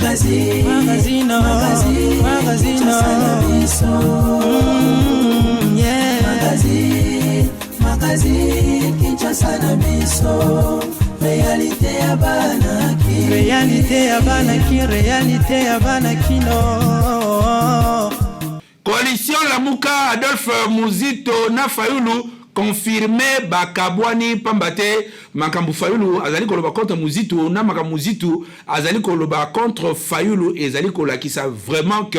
Magazine, Magazine, magazine, magazine, Kinshasa na biso. Yeah. Magazine, magazine, Kinshasa na biso. Réalité ya bana Kin. Réalité ya bana Kin, réalité ya bana Kino. Coalition Lamuka, Adolphe Muzito na Fayulu confirmé bakabwani, pamba te makambo Fayulu azali koloba contre Muzito na makambo Muzito azali koloba contre Fayulu ezali kolakisa vraiment que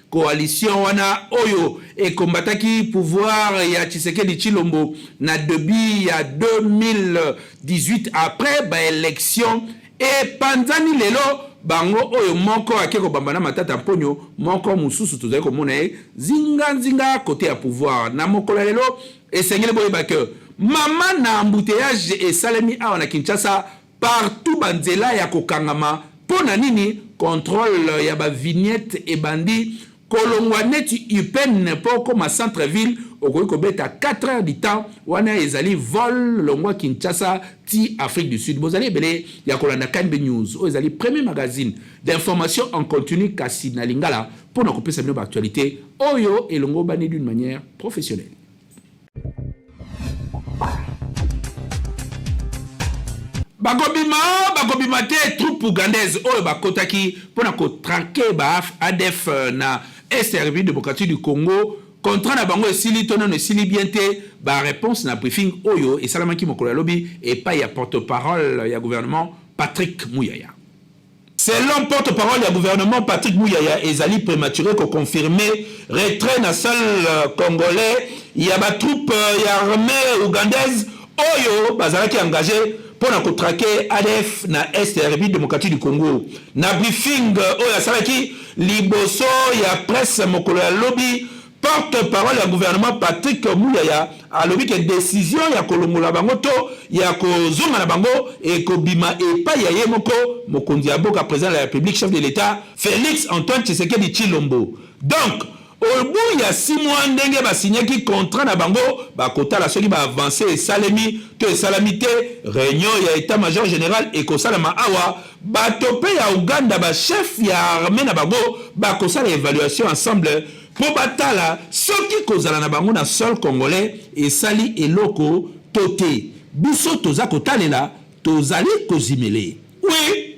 coalition wana oyo ekombataki pouvoir ya Tshisekedi Tshilombo na début ya 2018 après baélection epanzani. Lelo bango oyo moko ake kobamba na Matata Mponyo, moko mosusu tozali komona ye zinganzinga côté ya pouvoir. Na mokolo ya lelo, esengeli boyeba ke mama na embouteillage esalemi awa na Kinshasa, partout banzela ya kokangama. Mpo na nini? Contrôle ya bavignette ebandi kolongwa neti UPN mpo okóma centre ville, okoki kobeta 4 heures du temps. Wana ezali vol longwa Kinshasa ti Afrique du Sud. Bozali ebele ya kolanda KNB News, oyo ezali premier magazine d'information en continu kasi na lingala, mpo na kopesa bino baactualité oyo elongo bani d'une manière professionnelle. Bakobima, bakobima te. Troupe ougandaise oyo bakotaki mpona kotraquer ba ADF na est ya République démocratique du Congo, contrat na bango esili to nano esili bien te? Baréponse na briefing oyo esalamaki mokolo ya lobi epai ya porte-parole ya gouvernement Patrick Muyaya. Selon porte-parole ya gouvernement Patrick Muyaya, ezali prématuré koconfirmer retrait na sol congolais ya batroupe ya armée ougandaise oyo bazalaki engagé mpo na kotraquer ADF na est ya République démocratique du Congo. Na briefing oyo asalaki liboso ya presse mokolo ya lobi, porte-parole ya gouvernement Patrick Muyaya alobi ke décision ya kolongola bango to ya kozonga na bango ekobima epai ya ye moko mokonzi ya mboka, président de la République, chef de l'État Félix Antoine Tshisekedi Tshilombo. Donc au bout ya 6 mois, ndenge basinyaki contrat na bango, bakotala soki baavance esalemi to esalami te. Réunion ya état major général ekosalama awa, bato mpe ya Uganda, bachef ya armée na bango, bakosala évaluation ensemble mpo batala soki kozala na bango na sol congolais esali eloko to te. Biso toza kotalela, tozali kozimele. Oui,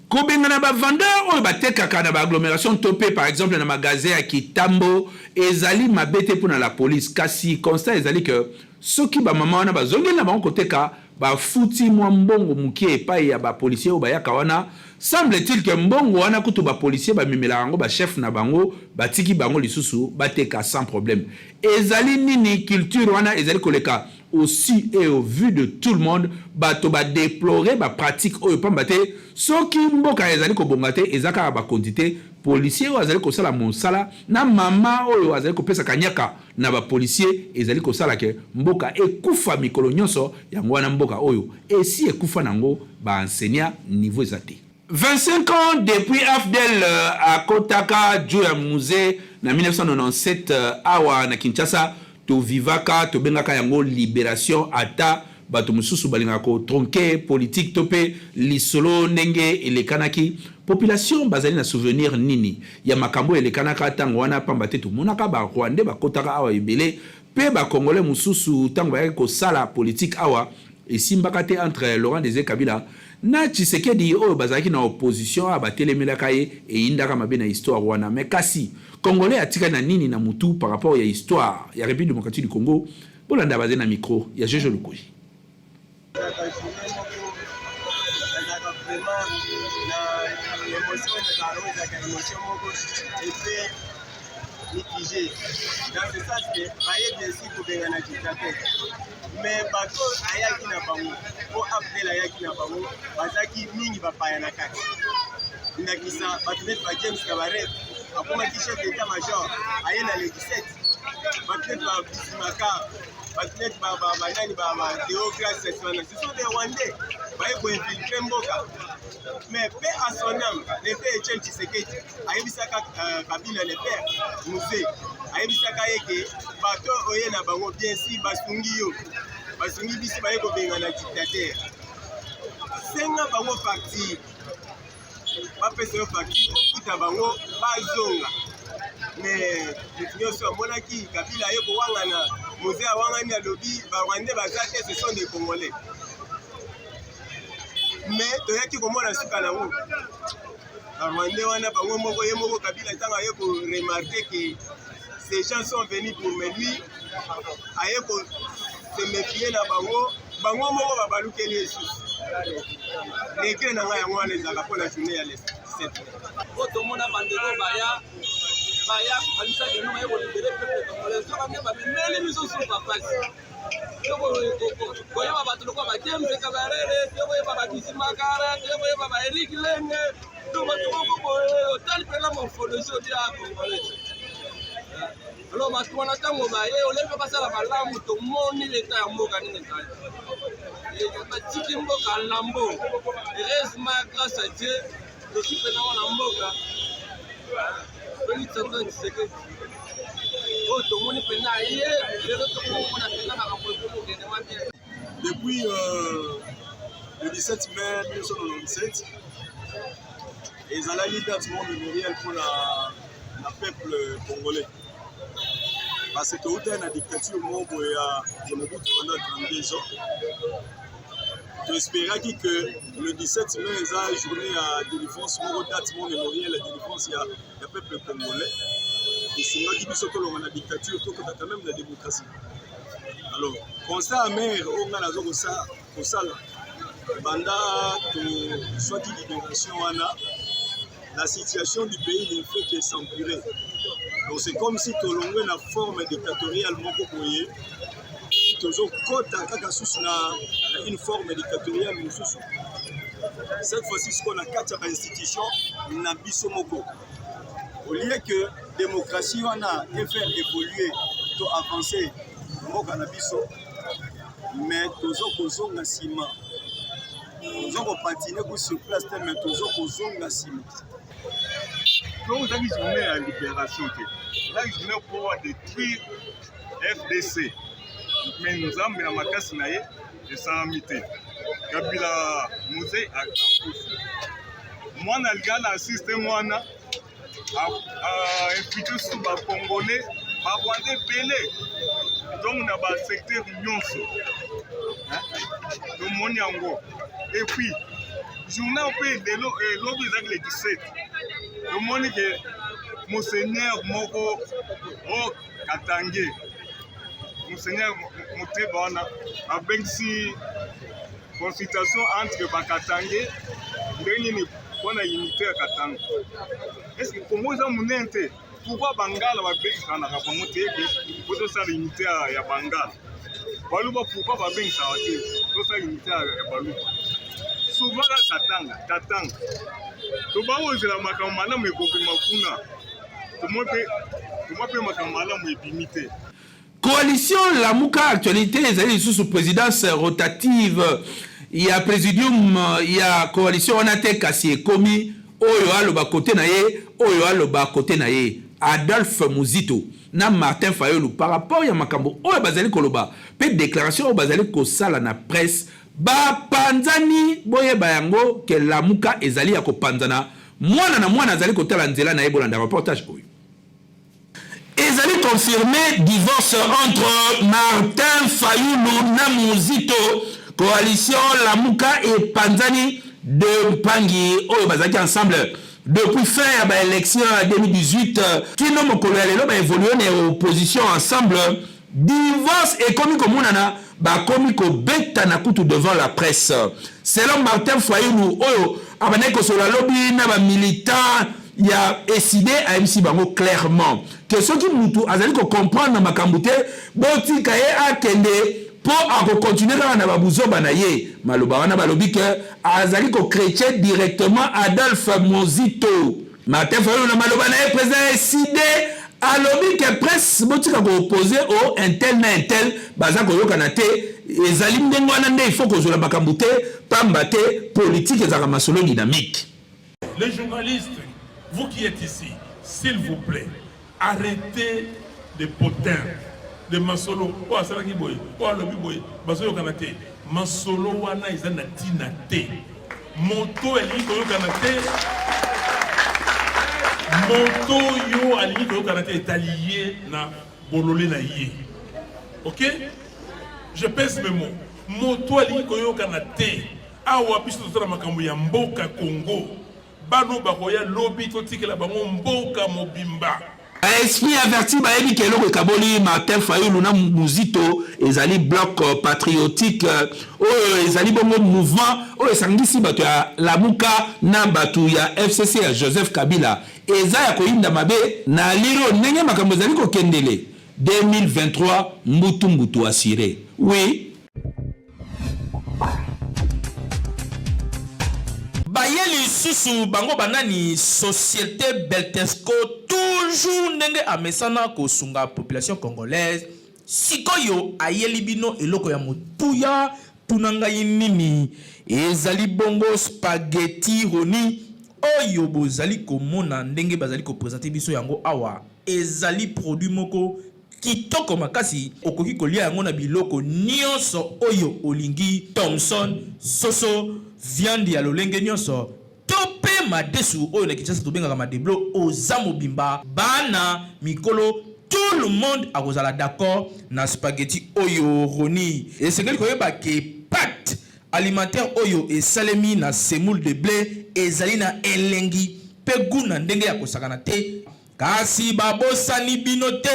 kobengana bavendeur oyo batekaka na baagglomération to mpe par exemple na magasin ya Kitambo ezali mabe te mpona la police, kasi constat ezali ke soki bamama wana bazongeli na bango koteka, bafuti mwa mbongo moke epai ya bapolicier oyo bayaka wana. Semble-t-il ke mbongo wana kutu bapolicier bamemelaka yango bachef na bango, batiki bango lisusu bateka sans problème. Ezali nini culture wana ezali koleka aussi et au vu de tout le monde? Bato badéplorer bapratique oyo, pamba te soki mboka ezali kobonga te, eza kaka bakonzi te. Policier oyo azali kosala mosala na mama oyo azali kopesa kanyaka na bapolicier ezali kosala ke mboka ekufa mikolo nyonso. Yango wana mboka oyo esi ekufa nango, baenseignant niveau eza te. 25 ans depuis AFDL akotaka juu ya musée na 1997 awa na Kinshasa, tovivaka, tobengaka yango libération. Ata bato mosusu balingaka kotronquer politique to mpe lisolo ndenge elekanaki, population bazali na souvenir nini ya makambo elekanaka ntango wana? Pamba te tomonaka barwandais bakotaka awa ebele, mpe bacongolais mosusu ntango bayaki kosala politique awa esimbaka te entre Laurent Désiré Kabila na Tshisekedi oyo bazalaki na opposition awa, batelemelaka ye, eyindaka mabe na histoire wana. Mais kasi congolais atikali na nini na mutu par rapport ya histoire ya République démocratique du Congo? Bolanda, bazali na micro ya Jojo Lukoji. Ezalaka vraiment na émotion, ezalaka nango, ezalaka émotion moko epe mitigé, dans ce sens que bayebi esi kobengana dictateur, mais bato ayaki na bango, po AFDL ayaki na bango, bazalaki mingi bapaya na kati. Ndakisa bato neti ba James Kabarebe, akomaki chef d'état major aye na le 17, bato neti ba Bisimaka, bato neti banani, ba Déogratias wana, ce sont des Rwandais baye koinfiltrer mboka. Mais paix à son âme, le père Etienne Tshisekedi ayebisaka Kabila le père, Mzee, ayebisaka ye ke bato oye na bango, bien sûr basungi yo, basungi biso, baye kobengana dictateur, senga bango facture. Bapesa yo facture, ofuta bango, bazonga. Mais moto nyonso amonaki Kabila aye kowangana, Mzee awangani, alobi Barwandais baza te, ce sont des Congolais. Mais toyaki komona suka nango, Barwandais wana bango moko, ye moko Kabila, ntango aye koremarquer que ces gens sont venus pour me nuire, aye ko se méfier na bango, bango moko babalukeli ye susu. Regret na ngai yango wana ezalaka mpona journée ya le 7. Po tomona bandeko baya kokanisa bino baye kolibérer peuple congolais, soka nde bamemeli biso suka pasi. Koyeba bato lokola ba James Kabarere, tokoyeba ba Bisimakara, tokoyeba ba Eric Lenge, to bato moko boye otali mpena morphologie odi ya congolais. Alors bato wana, ntango baye olembi basala malamu, tomoni leta ya mboka nini ezali, batiki mboka lambo. Heureusement, grâce à Dieu, tosi mpena wana mboka Félix Antoine Tshisekedi oyo tomoni mpena ye lelo, tokomona mpena makambo ekomokende mwa bien. Depuis le 17 mai 1997, ezalaki date moko mémorielle mpona na peuple congolais, parce que toutaki na dictature moko boye ya Mobutu pendant 32 ans. Toespéraki que le 17 mai eza journée ya délivrance moko, date moko mémorielle ya délivrance ya peuple congolais, esungaki biso tolonga na dictature, tokota quand même na démocratie. Alors, constat amer oyo ngai nazo kosala, banda toswaki libération wana, la situation du pays ne fait que s'empirer. Donc c'est comme si tolongwe na forme dictatoriale moko boye, tozokɔta kaka susu na une forme dictatoriale mosusu, cette fois-ci sikoyo na kati ya bainstitution na biso moko. Au lieu que démocratie wana efaire évoluer to avancer mboka na biso, mais tozo kozonga nsima, tozo kopatiner ku sur place te, mais tozo kozonga nsima. Donc ezalaki journée ya libération te, ezalaki journée mpo adétruire AFDC. Mais Nzambe na makasi na ye, esalami te. Kabila Mzee akufi, mwana alinga na système wana ainfiltrer susu Bacongolais, Barwandais ebele, donc na basecteur nyonso tomoni yango. Et puis journal mpe lelo, lobi ezalaki le 17, tomoni ke monseigneur moko o Katange, monseigneur Moteba wana, abengisi consultation entre Bakatange ndenge nini mpona unité ya Katanga. Est ce que Congo eza monene te? Pourquoi Bangala babengisanaka bango te eke po tosala unité ya Bangala? Baluba, pourquoi babengisaka te tosala unité ya Baluba? Souvent kaka Katanga, Katanga. Tobakozela makambo malamu ekobima kuna, tomoi mpe makambo malamu ebimi te. Coalition Lamuka, actualité ezali lisusu présidence rotative ya présidium ya coalition wana te, kasi ekomi oyo aloba kote na ye, oyo aloba kote na ye. Adolphe Muzito na Martin Fayulu, par rapport ya makambo oyo bazali koloba mpe déclaration oyo bazali kosala na presse, bapanzani. Boyeba yango ke Lamuka ezali ya kopanzana, mwana na mwana azali kotala nzela na ye. Bolanda reportage oyo. Ezali confirmé, divorce entre Martin Fayulu na Muzito. Coalition Lamuka epanzani de mpangi oyo bazalaki ensemble depuis fin ya baélection ya 2018 kino mokolo ya lelo, baévoluer na opposition ensemble. Divorce ekomi komonana, bakomi kobetana kutu devant la presse. Selon Martin Fayulu oyo abandaki kosolola lobi na bamilitant ya ECiDé, ayebisi bango clairement ke soki mutu azali kocomprendre na makambo te, botika ye akende, mpo akocontinuer kaka na babuzoba na ye. Maloba wana, balobi ke azali kochrétien directement Adolphe Muzito. Martin Fayulu na maloba na ye, président ya ECiDé, alobi ke presse botika koopposer o un tel na un tel baza koyokana te. Ezali ndenge wana nde il faut kozwela makambo te, pamba te politique ezalaka masolo dynamique. Les journalistes, vous qui êtes ici, s'il vous plaît, arrêtez des potins, de masolo oyo asalaki boye, oyo alobi boye, bazoyokana te. Masolo wana eza na ntina te. Moto alingi koyokana te, moto oyo alingi koyokana te etali ye na bolole na ye. Ok? Je pèse mes mots. Moto alingi koyokana te. Awa biso tozala makambo ya mboka Congo. Bano bakoya lobi totikela bango mboka mobimba. Ba esprits avertis bayebi ke eloko ekaboli Martin Fayulu na Muzito ezali bloc patriotique oyo ezali bongo mouvement oyo esangisi bato ya Lamuka na bato ya FCC ya Joseph Kabila. Eza ya koyinda mabe na liro ndenge makambo ezali kokendele 2023 mbutu mbutu assure. Oui. Baye lisusu bango ba nani societe beltesco toujours ndenge amesana kosunga population congolaise sikoyo ayeli bino eloko ya motuya tuna ngai nini ezali bongo spaghetti roni oyo bozali komona ndenge bazali ko presenter biso yango awa ezali produit moko Kitoko makasi okoki kolia yango na biloko nionso oyo olingi thomson, soso, viande ya lolenge nionso to pe madesu oyo na Kinshasa tobengaka madeblo oza mobimba bana, mikolo tout le monde akozala d'accord na spaghetti oyo Rony esengeli koyeba ke pate alimentaire oyo esalemi na semoule de ble ezali na elengi pe gout na ndenge ya kosakana te. Kasi babosani bino te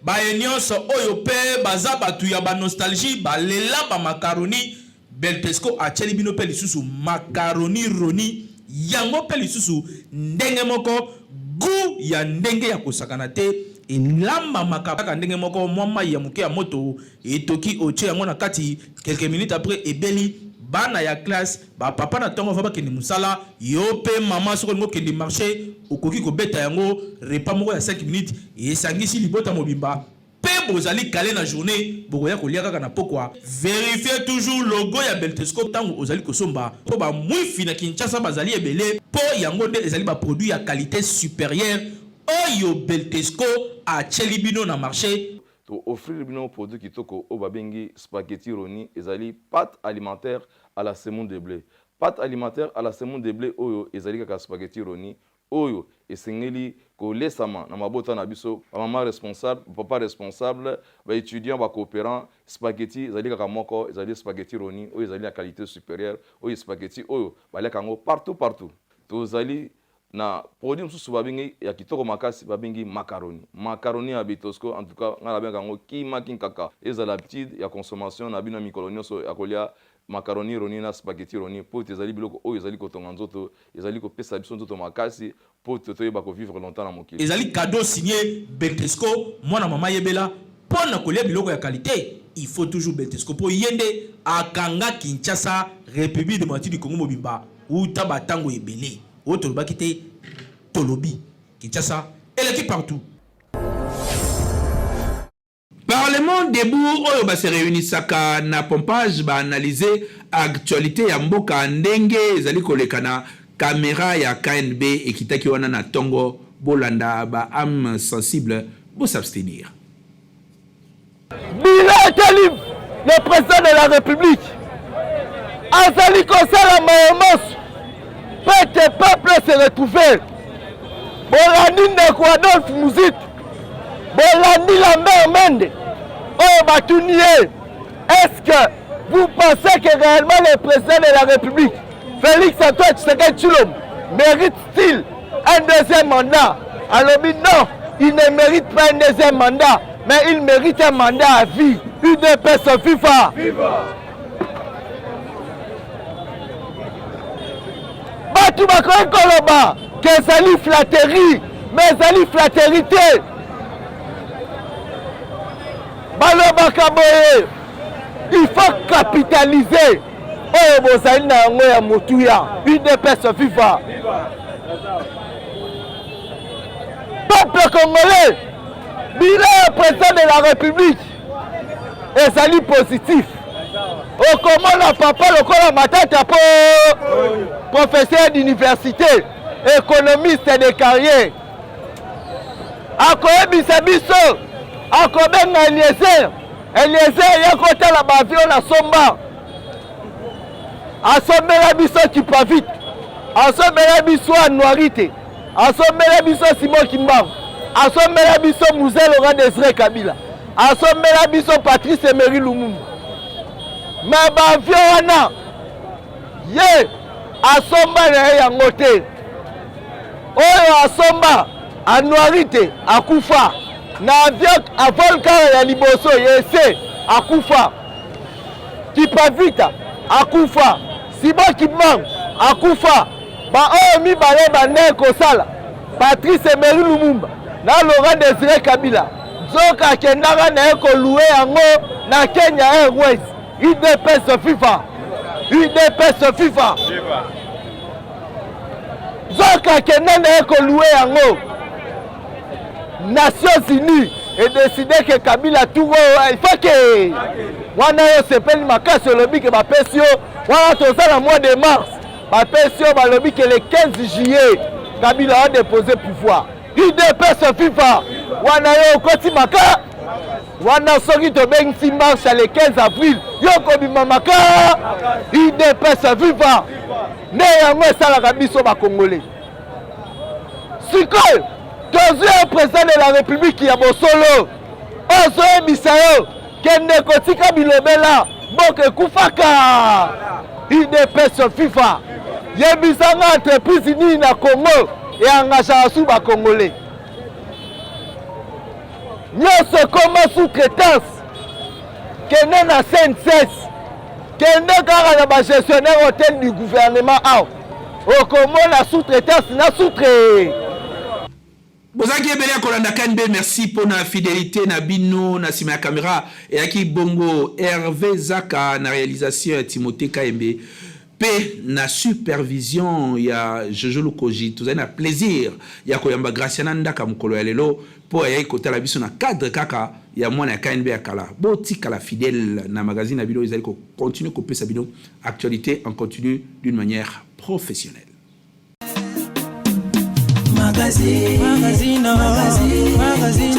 baye nionso oyo pe baza batu ya ba nostalgie balela ba macaroni Beltesco atieli bino pe lisusu macaroni roni yango pe lisusu ndenge moko gout ya ndenge ya kosakana te elambamaka kaka ndenge moko mwa mayi ya moke ya moto etoki otie yango na kati quelques minutes après ebeli bana ya classe Ba papa na tongo avant bakende musala, yo pe maman soki olingi okende marche okoki kobeta yango repas moko ya 5 minutes esangisi libota mobimba pe bozali cale na journee bokoya kolia kaka na pokwa. Verifier toujours logo ya Beltesco tango ozali kosomba po ba mwifi na Kinshasa bazali ebele po yango nde ezali ba produits ya qualite superieure oyo Beltesco atieli bino na marche. To offrir bino produit kitoko oyo babengi spaghetti roni ezali pate alimentaire à la semoule de ble. Pate alimentaire à la semoule de ble oyo ezali kaka spaghetti roni oyo esengeli kolesama na mabota na biso, ba mama responsable, ba papa responsable, ba etudiants, ba cooperants, spaghetti ezali kaka moko, ezali spaghetti roni oyo ezali na qualite superieure, oyo spaghetti oyo baliaka yango partout partout. Tozali Na produit mosusu babengi ya kitoko makasi babengi macaroni. Macaroni ya Betosco en tout cas ngai nabengaka yango kima kinkaka. Ezala habitude ya consommation na bino ya mikolo nionso ya kolia macaroni roni na spaghetti roni mpo ete ezali biloko oyo ezali kotonga nzoto, ezali kopesa biso nzoto makasi mpo ete toyeba ko vivre longtemps na mokili. Ezali cadeau signe Beltesco mwana mama yebela po na kolia biloko ya qualite il faut toujours Beltesco po ye nde akanga Kinshasa Republique democratique du Congo mobimba wuta ba tango ebele oyo tolobaki te tolobi Kinshasa eleki partout. Parlement debout oyo ba se reunisaka na pompage ba analyser actualite ya mboka ndenge ezali koleka na camera ya KNB ekitaki wana na tongo bolanda ba ames sensibles bo s'abstenir. Bilan etali le président de la République azali kosala maye manso mpe ete peuple se retrouve. Bolandi ndeko Adolphe Muzito, bolandi Lambert Mende oyo batuni ye est-ce que vous pensez que réellement le président de la République Félix Antoine Tshisekedi Tshilombo mérite-t-il un deuxième mandat? Alobi non, il ne mérite pas un deuxième mandat, mais il mérite un mandat à vie. UDPS viva! Viva! Bato bakoki koloba ke ezali flatterie, mais ezali flatterie te. Balobaka boye, il faut capitaliser oyo bozali na yango ya motuya. UDPS viva! Peuple congolais, bilan ya président de la République ezali positif. Okomona papa lokola Matata po professeur d'université, économiste de carrière, akoyebisa biso, akobenga Eliezer, Eliezer ya kotala ba avion na somba, asombela biso kipavite. Asombela biso Anuarite, asombela biso Simon Kimbangu, asombela biso Mzee Laurent Desire Kabila, asombela biso Patrice Emery Lumumba. Me baavion wana ye asomba na ye yango te. Oyo asomba Anuarite akufa na avion avolkara ya liboso yese akufa. Kipavita akufa, Simon Kimbangu akufa, baoyo mibale bandaki kosala Patrice Emery Lumumba na Laurent Desire Kabila, nzoka akendaka na ye kolue yango na Kenya Airways. UDPS viva! UDPS viva! Nzoka akenda na ye kolue yango. Nations Unies edeside ke Kabila tour oyo il faut ke wana yo osepeli makasi olobi ke bapesi yo wana toza na mois de mars bapesi yo balobi ke le 15 juillet Kabila a depose pouvoir UDPS viva wana yo okoti maka wana soki tobengisi marche ya le 15 avril yo okobima maka UDPS viva nde yango esalaka biso bakongole Sikoyo tozwi yo president de la republique ya bosolo oyo azoyebisa yo kende kotika bilobela mboka ekufaka udps fifa yebisa nga entreprise nini na congo eengagaka su bacongolais nyonso ekoma sous-traitance kende na cncs kende kaka na bagestionnaire hotel du gouvernement awa okomona sous-traitance na sous-traitance. Bozalaki ebele ya kolanda KNB, merci pona fidelite na bino. Na sima ya camera eyaki bongo Herve Zaka na realisation ya Timothee Kayembe pe na supervision ya Jojo Lukoji. Tozali na plaisir ya koyamba Graciana Ndaka mokolo ya lelo po ayaki kotala biso na cadre kaka ya mwana ya KNB ya kala. Botikala fidèle na magazine na bino ezali ko continuer kopesa bino actualite en continu d'une manière professionnelle. Magazine, magazine, magazine, magazine,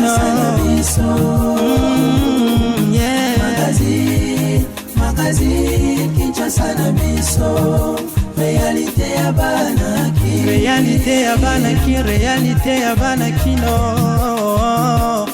yeah. Magazine, magazine, Kinshasa na biso, réalité ya bana ki, réalité ya bana ki, réalité ya bana kino.